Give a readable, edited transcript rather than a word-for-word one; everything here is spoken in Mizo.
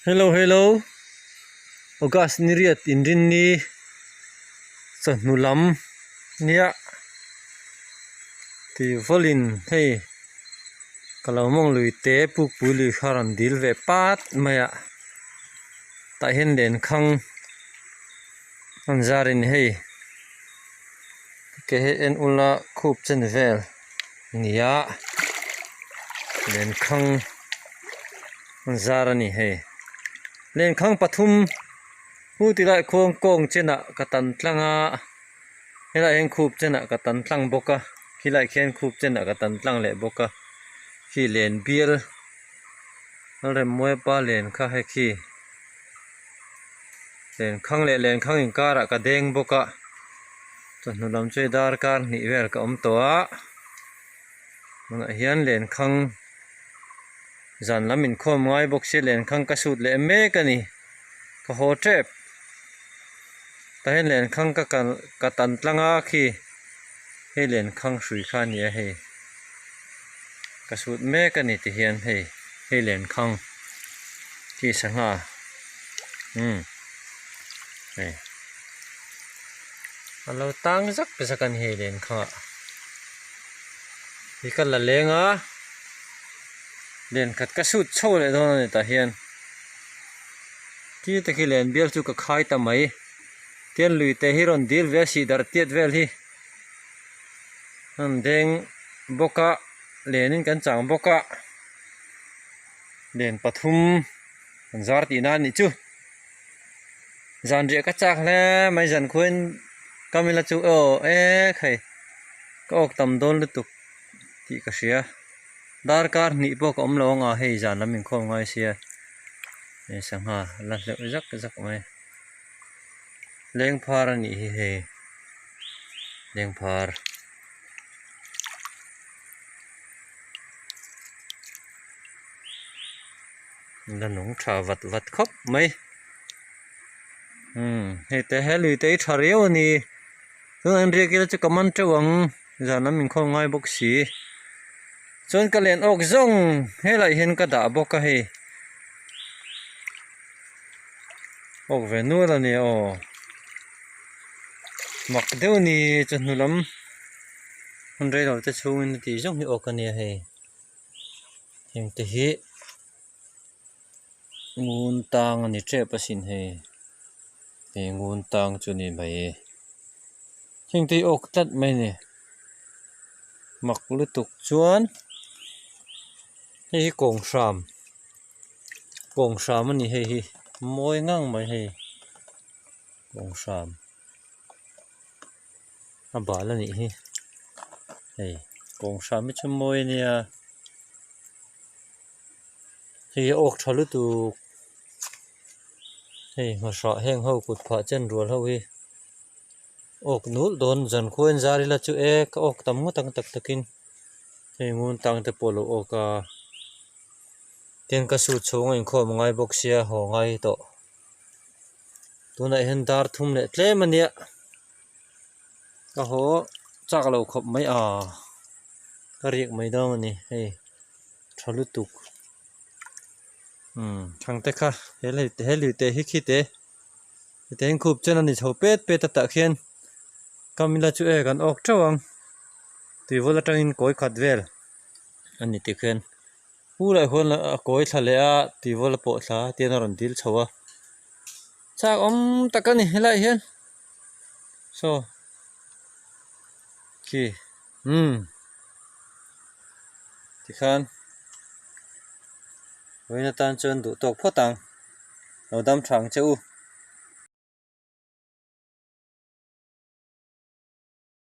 Hello hello August ni riat inrinni chawhnu lam nia tih vawlin hei ka lo mawng lui te pukpui lui kha rawn dil ve pat mai a tah hian lenkhang an zar in hei ke hi en ula khup chen vel nia lenkhang an zar a ni hei lenkhang pathum hu tilai khuang kawng chenah ka tan tlang a helaiah hian khup chenah ka tan tlang bawk a khilaiah khian khup chenah ka tan tlang leh bawk a khi len bial Lalremmuaipa len kha hei khi lenkhang leh lenkhang inkarah ka deng bawk a chawhnu lam chu hei darkar hnih vel ka awm tawh a tunah hian lenkhang zan lam inkhawm ngai bawk sia lenkhang ka sut leh mek a ni ka haw tep tah hian lenkhang ka kal ka tan tlang a khi hei lenkhang hrui kha a ni a hei ka sut mek a ni ti hian hei hei lenkhang khi sangha umm hei a lo tang zak zak a ni hei lenkhang ah hi ka la leng a len khat ka sut chho leh dawn a ni tah hian khi te khi len bial chu ka khai ta mai tian lui te hi rawn dil ve a sih darh tiat vel hi an deng bawk a lenin kan chang bawk a len pathum an zar tihna a nih chu zanriah ka chak hle mai zan khuain ka mila chu aw ek hei ka awk tam dawn lutuk tih ka hria darkar hnih pawh ka awm lo ang a hei zan lam inkhawm ngai sia hei sangha la hleuh zak zak mai lengphar a nih hi hei lengphar. La nung tha vat vat khawp mai umm hei te he lui te hi tha riau a ni tunah hian riak ila chu ka man teuh ang zan lam inkhawm ngai bawk si chuan ka len awk zawng helaiah hian ka dah bawk a hei awk ve nual a ni aw mak deuh a ni chawhnu lam hun reilo te chhungin a tih zawng hi awk a nia hei heng te hi ngun tang a ni tep asin hei hei ngun tang chu a ni mai heng te hi awk tlat mai a ni mak lutuk chuan hei hi kawng hram kawng hram a ni hei hi mawi ngang mai hei kawng hram a bal a nih hi hei kawng hram hi chu mawi a nia hei hi a awk tha lutuk hei hmahrah heng ho kut phah chen rual ho hi awk nulh dawn zan khua in zar ila chu e ka awk tam ngawt ang tak takin hei ngun tang te pawh a lo awk a tin ka suit chhung a inkhawm a ngai bawk sia haw ngai tawh tunah hian dar thum leh tlem a nia ka haw chak lo khawp mai a ka riak mai dawn a ni hei tha lutuk umm thang te kha he lei he lui te hi khi te heti hian khup chen a ni chho pet pet a tah khian kam ila chu e kan awk teuh ang tuivawl atangin kawi khat vel a ni tikhian pu lah huan a kawi thla leh a tuivawl a pawh thla tian a rawn dil chho a chak awm tak a ni helaiah hian saw khi umm tikhan vawiin atan chuan duh tawk phawt ang lo dam tha ang che u.